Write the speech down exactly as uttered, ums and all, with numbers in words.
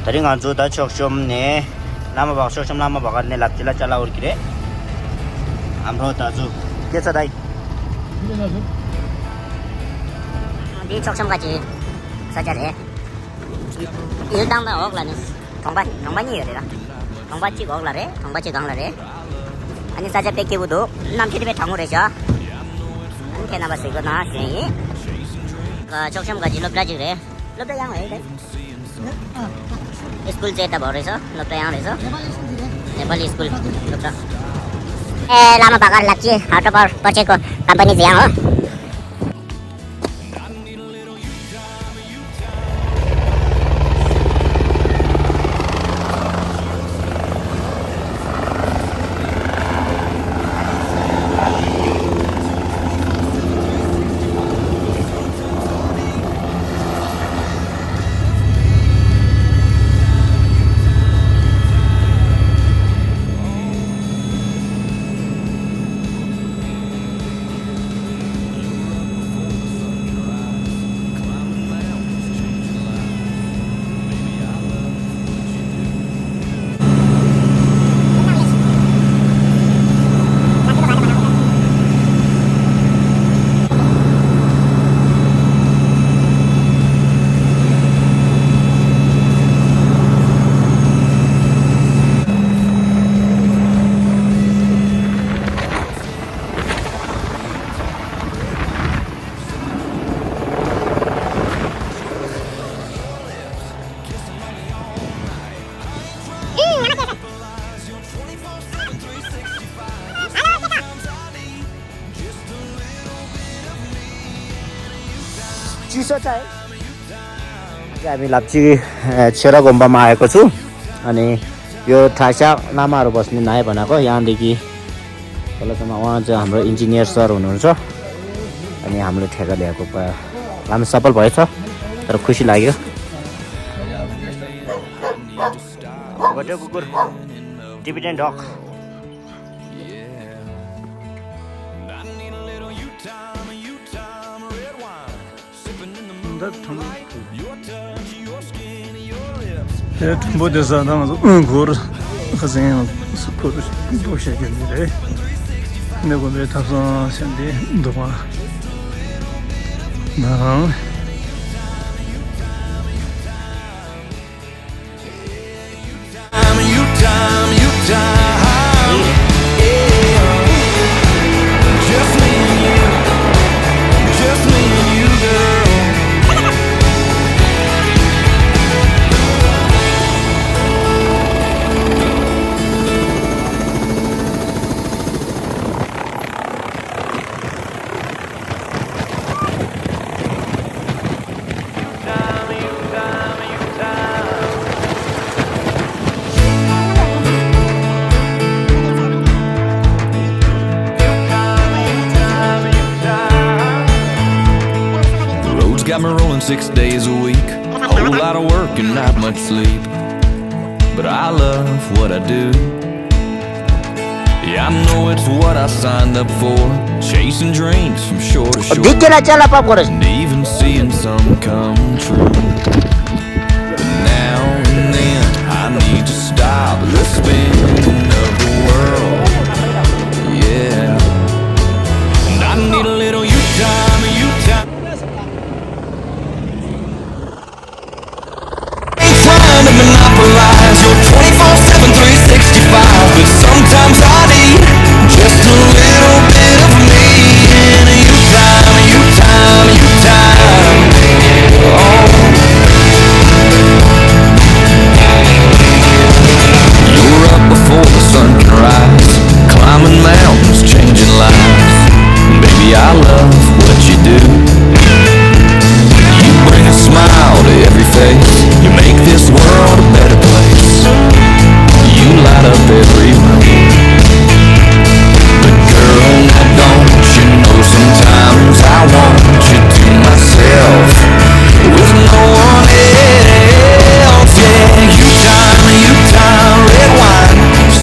ད་རིང་ང་ཚོ་ད་ཕྱོགས་གཤོམ་ནས་བླ་མ་བག་ཕྱོགས་གཤོམ་བླ་མ་བག་ག་ནས་ལབ་ཅི་ལ་ཅ་ལག་འོར་གི་རེད། ཨམ་རོ་ད་ཚོ་སྐད་ཆ་ད་ཡིན། འདི་ཕྱོགས་གཤོམ་ག་ཅི་ས་ཆ་རེད། ཡུལ་དང་དང་འོག་ལ་ནི་གྲོང་པ་གྲོང་པ་གཉིས་ཡོད་རེད་ལ། གྲོང་པ་གཅིག་འོག་ལ་རེད། གྲོང་པ་གཅིག་སྒང་ལ་རེད། ཨ་ནི་ས་ཆ་དཔེ་སྐྱིད་པོ་འདུག་གནམ་གཤིས་དཔེ་གྲང་མོ་རེད་ཤག་ཨ་ནི་ཁྱེད་རྣམ་པ་གཟིགས་རོགས་གནང་ཞུ་ཡིན། ཨ་ཕྱོགས་གཤོམ་ག་ཅི་སློབ་གྲྭ་གཅིག་རེད། སློབ་གྲྭ་ཡང་རེད་དེ། སི་ཀུལ་ཅེ་ལྟ་བུ་རེད་སོ། སློབ་གྲྭ་ཡང་རེད་སོ། ནེ་པ་ལི་སི་ཀུལ་སློབ་གྲྭ། ཨེ་བླ་མ་བག་ག་ལབ་ཅི་ཨོ་ཊོ་པ་པོར་ཆེ་ཀོ་ཀམ་པ་ནི་ཟེར་ཡང་ཨོ། ཅི་ས་ཚ་ཡ་མི་ལབ་ཅིག་ཆོས་ར་དགོན་པ་མ་ཡ་གོ་ཚུ། ཨ་ནི་ཡོ་གྲྭ་ཤག་བླ་མ་རུ་བོ་སི་ནི་ན་ཡ་བ་ན་གོ་ཡང་འདི་གི་पहले तो मैं वहाँ से हाम्रो इन्जिनियर सर हुनुहुन्छ। अनि हामीले ठेका लिएको प-, काम सफल भएछ, तर खुसी लाग्यो। What a good Tibetan dog. འདི་ཐང་དེ་ཐུམ་པོ་དེ་ས་དང་སྒོར་ཁ་སང་སུ་ཕུར་སྤོ་བཤད་རྒྱུ་འདི་རེད། འདི་དགོན་པའི་ཐབ་ཚང་ཞིག་འདི་འདུག་པ་ནའང་། Roads got me rolling six days a week. A whole lot of work and not much sleep. But I love what I do. Yeah, I know it's what I signed up for. Chasing dreams from shore to shore. འདི་ཁྱེད་ལ་ཅ་ལག་ཕབ་དགོས་རེད། And even seeing some come true. But now and then, I need to stop the spinning of the world. Yeah. And I need a little you time, you time. Ain't trying to monopolize your twenty-four seven, three sixty-five, but sometimes